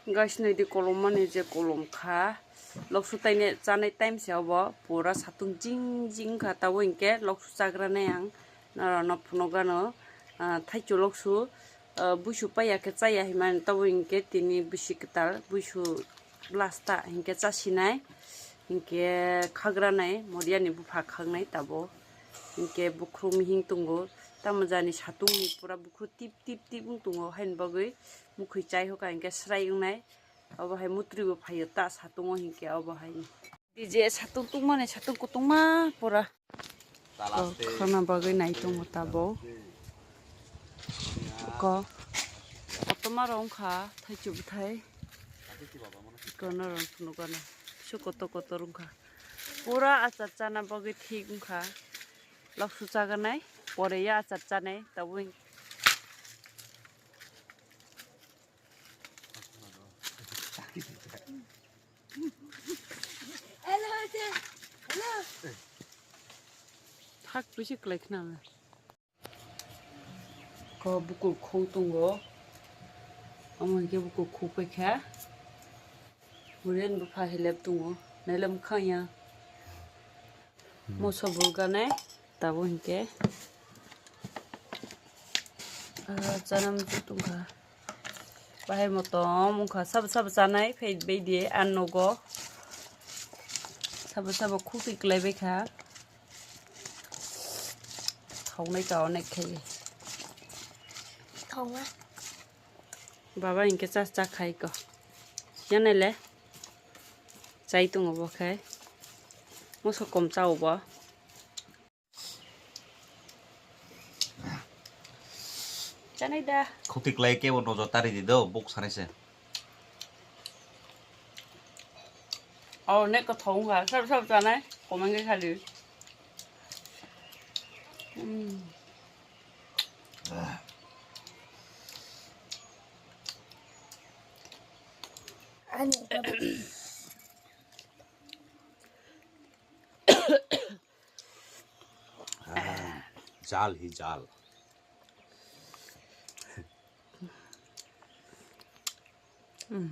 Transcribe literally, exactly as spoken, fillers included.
Guys, nai di kolom mani je kolom kha. Loksu taine chanai time se obo. Pura satung jing jing kha. Tabo hinkhe loksu chagra nai ang. Norok no phunuk gano, ah, thaichu loksu, ah, buisu paiya khe chaya hinmani. Tabo hinkhe tini bisi kwtal buisu blasta hinkhe chasinai. Hinkhe khagra nai, moriya ni bupha khaknai tabo. Hinkhe bukhru mihing tongo. Tamo jani satung ni pura bukhru tip tip tip wng tongo. Haini bagwi mukhwi chai hoka hinkhe srai wngnai. Obo hai mutri bo phaio ta satungo hinkhe obo hai. D J satung tungmani satung kutungma pura. Oh, khana bagwi nai tongo tabo. Ko. Kotorma rok wngkha thaichu bwthai. Kono rok phunukgana. Bisu kotor kotor wngkha. Pura achar chana bagwi thik wngkha. Loksu chaganai. Pore ya achar chanai. Tabuk. Thak bisi kwlai khna. Ko bukur khou tongo. Omo hinkhe bukur khou paikha. Hurian bupha helep tongo. Nailem khaya. Moso bulgane. Tabo hinkhe. Ah, chanam tu tongkha. Bahai motom wngkha. Sabo sabo chanai phai bai di, ah, nogo. Sabo sabo khukti kwlai bai kha. Thaunai ka onek khai. Thaunai. Baba hinkhe cha cha khai ko. Yanele. Chai tongo bo khai. Moso kom chao bo. Chanai da. Khuti klai kebo nojo tari di do, buk sanai se. Oh, ne ko thong ha, sab sab chanai, komang ke khali. Hmm. Ani. Ah, jal hi jal. Hmm.